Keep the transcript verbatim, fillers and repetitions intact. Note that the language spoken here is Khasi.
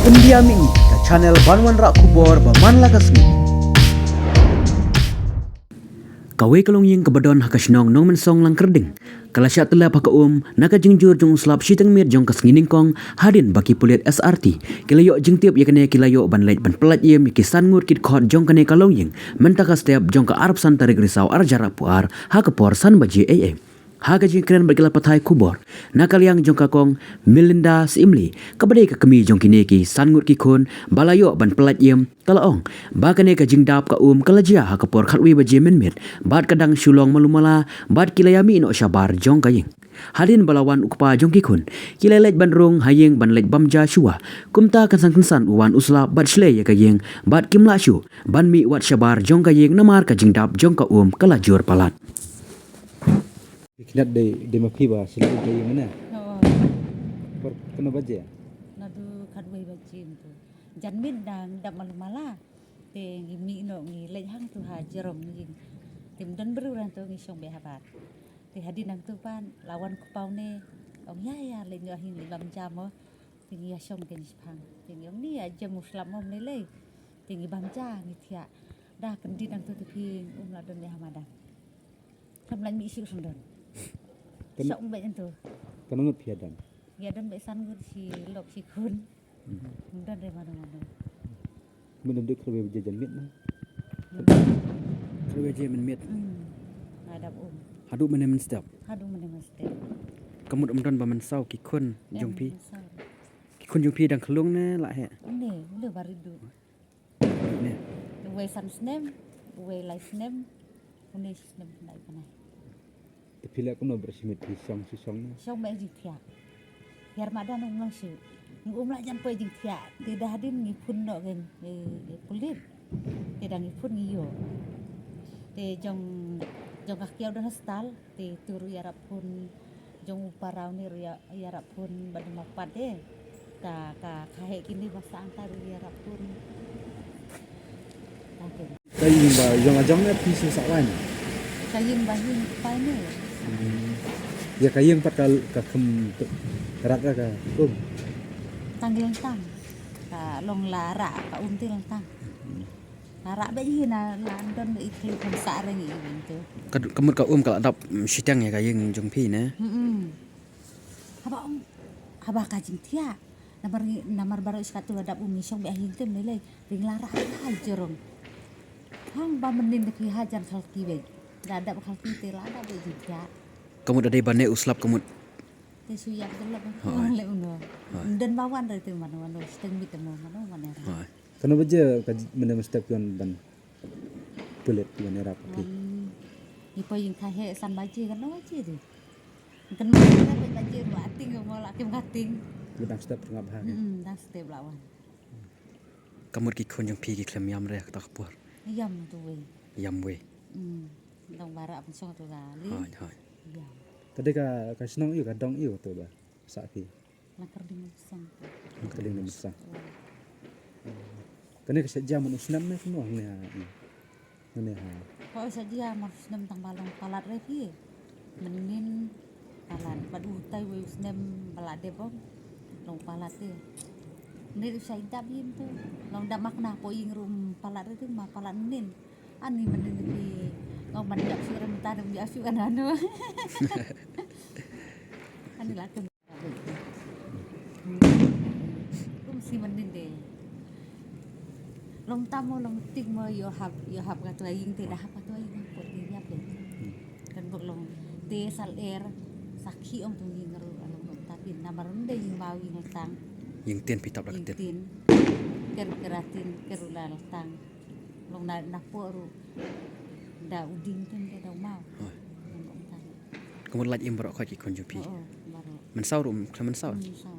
India Mini, ka channel ban wanrah khubor ba man la ka sngi. Kawei ka longïing kaba don ha ka shnong Nongmynsong Langkyrding ka la shah tyllep ha ka um na ka jingjur jong u slap shiteng miet jong ka sngi nyngkong, hadien ba ki pulit S R T ki la ïoh jingtip ïa kane, ki la ïoh ban leit ban pyllait im ïa ki san ngut ki dkhot jong kane ka longïing mynta ka step jong ka arphew san tarik Risaw arhajar arphew ar ha ka por san baje eiei. Ha ka jingkren bad ki lad pathai khubor na ka liang jong ka Kong Melinda Syiemlieh kaba dei ka kmie jong kine ki san ngut ki khun ba la ïoh ban pyllait im, ka la ong ba kane ka jingdap ka um ka la jia ha ka por khatwei baje mynmiet bad ka dang shu long malu mala bad ki la ïa mih noh shabar jong ka ïing. Hadien ba la wan u kpa jong ki khun, ki la leit ban rung ha ïing ban leit bam ja shuwa. Kumta kynsan kynsan u wan u slap bad shlei ïa ka ïing bad kim lah shuh ban mih wat shabar jong ka ïing namar ka jingdap jong ka um ka la jur palat. Ki kynjat dei, dei ma phi ba shlei ka ïing ne? Oo. Por kano baje? Naduh khatwei baje mynta. Janmiet dang dap malu mala. Te ngi mih noh ngi leit hangtu ha jrong ïing. Te ym don briew hangtu, ngi shong beit habar. Te hadien nangtu pat la wan u kpa une. Ong ïa ïa leit noh ha ïing leit bam ja mo. Te ngi ïa shong te ngi shipang. Te ngi ong ne ïa jem u slap mo ne lei. Te ngi bam ja ngi thiah. Da kyndit nangtu te phi um la don ne ha madan. Kam lah mih shuh sngewdon. Kan- Shah um beit nangtu. Katno ngut phi ïa don? Ïa don beit san ngut, shi lok shi khun. Hmm. Ym don re mano mano. Mynta dei khatwei baje janmiet na? Hmm. Khatwei baje mynmiet. Hmm. Nga dap um. Haduh mynne mynstep? Haduh mynne mynstep. Ka mut ym don ba mynsaw ki khun jong phi? Em, mynsaw. Ki khun jong phi dang khyllung ne la heh? Une, une barit duh. Ne. Uwei san snem, uwei lai snem, une shi snem khyndai kane. Te phi leh kumno ba shu mih phi shong shu shong ne? Shong beit jingthiah. Hiar madan ym long shuh. Ngi um lah jan poi jingthiah. Te da hadien ngi phone noh kein, eh, eh, pulit. Te da ngi phone ngi ïoh. Te jong, jong ka kiaw don hostel. Te tu ruh ïarap phone jong u para une ruh ïa, ïarap phone ba dei ma pat de. Ka, ka, ka heh kine ba sah hangta ruh ïarap phone. Ka ïing ba ïong la jong ne phi shu sah waiñ? Ka ïing ba ïing pai ne. Hmm. Ïa ka ïing pat ka, ka khum rat ka, ka um? Tang lyntang. Ka long la rah ka um te lyntang. Hmm. Ka rah beit hi na, na don i thei kham sah reng i weng tu. Ka, ka mut ka um ka la dap, mm, shiteng ïa ka ïing jong phi ne? Mm-mm. Haba ong, haba ka jingthiah. Namar ngi, namar baroh shi katto ka dap um ngi shong beit ha ïing te ym lei lei. Ring la rah ha jrong. Hang ba mynnin da phi hajan khalki beit. Da dap khalki te la dap beit jingthiah. Ka mut da dei ba ne u slap ka mut. Te shu ïap te lap. Hooid. Ong leh uno. Hooid. Ym don ba wan re te mano mano shiteng miet te mo mano mano. Hooid. Kano baje ka j-, mynne mynstep ki wan ban pulit ki wan ïarap phi? Wan, ngi poi ïing thah heh san baje, kano baje te. Kano baje, baje ruh ating mo la kim kating. Ki dang step tengah bha. Hmm, dang step la wan. Ka mut ki khun jong phi ki khlem ïam re ha kata ka por? Ïam tu wei. Ïam wei. Hmm, dang baroh pynshong tu la. Hooid, hooid. Ïam. Ka dei ka, ka shnong ïa ka dong ïa tu ba sah phi? Langkyrding Nongmynsong. Langkyrding Nongmynsong. Kane ka shah jia man u snem ne kumno hangne ha, hangne ha? Ka shah jia man u snem tang ba long palat re phi. Mynnin palat bad utai wei u snem ba la dep ong long palat te. Mynnin u shah dap ïing tu. Long dap ma kane hapoh ïing ruh palat re te ma palat mynnin. Ani mynnin ki ngau man dap shu ram ta dap ïa shu kan anu. Ani la tu. Kum shi mynnin de. Long tam mo long tik mo ïoh hap, ïoh hap ka tu ïing te da hap ka tu ïing hapoh te ïap de. Kan bok long te sal er sakhi ong tu ïing ruh long long ta phin namar ym dei ïing baw ïing tang. Ïing tin phi tap da ka tin. Ker keratin ker u la tang. Long na, na poh ruh. Da u ding tin da u maw. Hooid. Long long ta. Ka mut lait im baroh khoit ki khun jong phi? Oo, baroh. Mynsaw ruh, khlem mynsaw? Mynsaw.